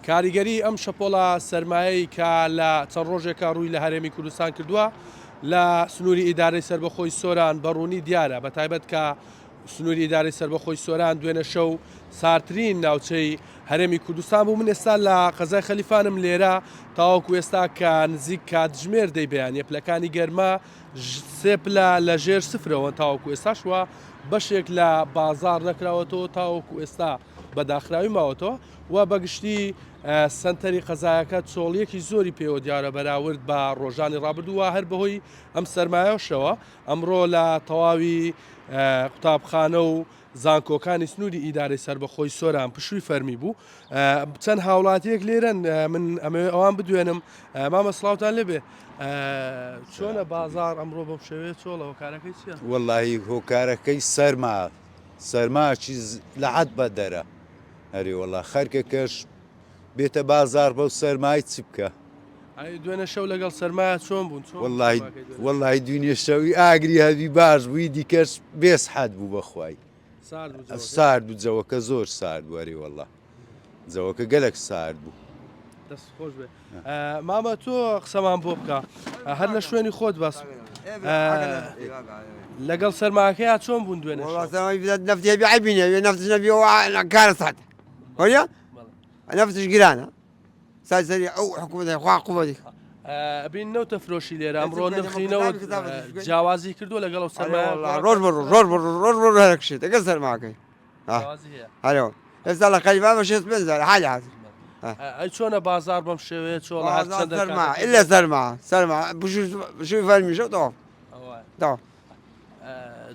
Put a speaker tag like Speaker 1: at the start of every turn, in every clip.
Speaker 1: کاریگەری ئەم شەپۆڵە سەرمایەی کە لە چەند ڕۆژێکە ڕووی لە هەرێمی کوردستان کردووە لە سنووری ئیدارەی سەربەخۆی سۆران بە ڕوونی دیارە بە تایبەت کە سنووری ئیدارەی سەربەخۆی سۆران دوێنێ شەو ساردترین ناوچەی هەرێمی کوردستان بوو من ئێستا لە قەزای خەلیفانم لێرە تاوەکو ئێستا کە نزیک کاتژمێر دەی بەیانە پلەکانی گەرما سێ پلە لە ژێر سفرەوەن تاوەکو ئێستاش وە بەشێک لە بازاڕ نەکراوەتەوە تاوەکو ئێستا بە داخراوی ماوەتەوە و بەگشتی سەنتەری قەزایەکە چۆڵیەکی زۆری پێوە دیارە بەراورد بە ڕۆژانی ڕابردووە هەر بەهۆی ئەم سەرمایەشەوە ئەمڕۆ لە تەواوی قوتابخانە و زانکۆکانی سنووری ئیدارەی سەربەخۆی سۆران پشووی فەرمی بوو چەند هاوڵاتیەک لێرەن من ئەمەوێ ئەوان بدوێنم مامە سڵاوتان لێبێ چۆنە بازار ئەمڕۆ بەم شێوەیە چۆڵە هۆکارەکەی چییە؟
Speaker 2: وەڵی هۆکارەکەی سەرما سەرماچی لە حەد بەدەرە ئەرێ وەڵا خەرکەکەش بێتە بازار بەو سەرمای چ بکە
Speaker 1: ئەی دوێنێ شەو لەگەڵ سەرمایە چۆن بوون چۆن
Speaker 2: وەڵی وەڵی دوینێ شەوی ئاگری هەبی باش بووی دیکەش بێسحەت بوو بەخوای سارد بوو جەوەکە زۆر سارد بوو ئەرێ وەڵا جەوەکە گەلک سارد بوو.
Speaker 1: دەست خۆش بێ مامە تۆ قسەمان بۆ بکە هەر لە شوێنی خۆت باس لەگەڵ سەرماکەیا چۆن بوون دوێنێ
Speaker 3: نەفتی عیبینە نەفت نەبی کارە سات هۆیە نەفتش گرانە سای سەری ئەو حکوومەتە خوا قوبەتی
Speaker 1: ئەبین نەوتە فرۆشی لێرە ئەمڕۆ نرخی نەوت جیاوازی کردو لەگەڵ ئەو سەرمایە
Speaker 3: ڕۆژ بە ڕۆژ ڕۆژ بە ڕۆژ ڕۆژ بە ڕۆژ هەرەکشێت ئەگەر سەرماکەی هەرەوە ئێستا لە قەریبا بە شێست پێنج هەزار حالی حاضر
Speaker 1: ئەی چۆنە بازار بەم شێوەیە چۆڵە هەر چەندە
Speaker 3: سەرما ئللا سەرما سەرما بشوی فەرمیشە تەواو تەواو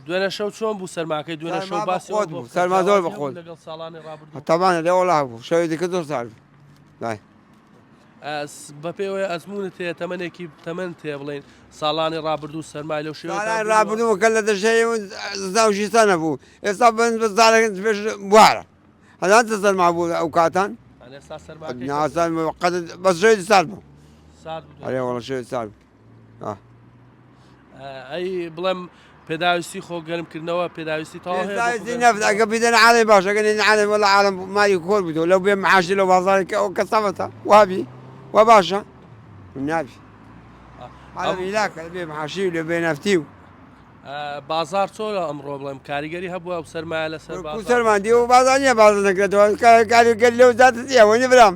Speaker 1: دوێنێ شەو چۆن بوو سەرماکەی دوێنێ شەو باسی
Speaker 3: خۆت بوو سەرما زۆر بەخۆت
Speaker 1: لەگەڵ ساڵانی ڕابردوو
Speaker 3: تەبانە لێ وەڵا بوو شەوی دیکە زۆر سارد بوو دای
Speaker 1: بە پێوەی ئەزمونت هەیە تەمەنێکی تەمەن تێ بڵێن ساڵانی ڕابردوو سەرمای لەو شێوە
Speaker 3: ساڵانی ڕابردوو کە لە دەشەی زاوژیستان نەبوو ئێستا بن بە پێش بوارە هەزار سەرما بوو ئەو کاتان نازان قەد بەس شەوی سارد بوو ئەرێ وەڵا شەوی سارد بوو
Speaker 1: ئەی بڵێم پێداویستی خۆ گەرمکردنەوە پێداویستی تەواو هەیە بۆ
Speaker 3: پێداویستی نەفت ئەگە بیدەن عالەمی باش ئەگە نەدەن عالەمی وەڵا عالەم مالی خۆر بوو لەو بێ معاشی لەو بازاڕی کە ئەو کەسافەتە وابی وا باشە نابی عالەم هیلاکە بێ معاشی و لە بێ نەفتی و
Speaker 1: بازار چۆنە ئەمڕۆ بڵێم کاریگەری هەبووە ئەو سەرمایە لەسەر
Speaker 3: کو سەرمان دی و بازار نییە بازار نەکرێتەوە کاریگەر لەو زیاتر نییە وەنی برام.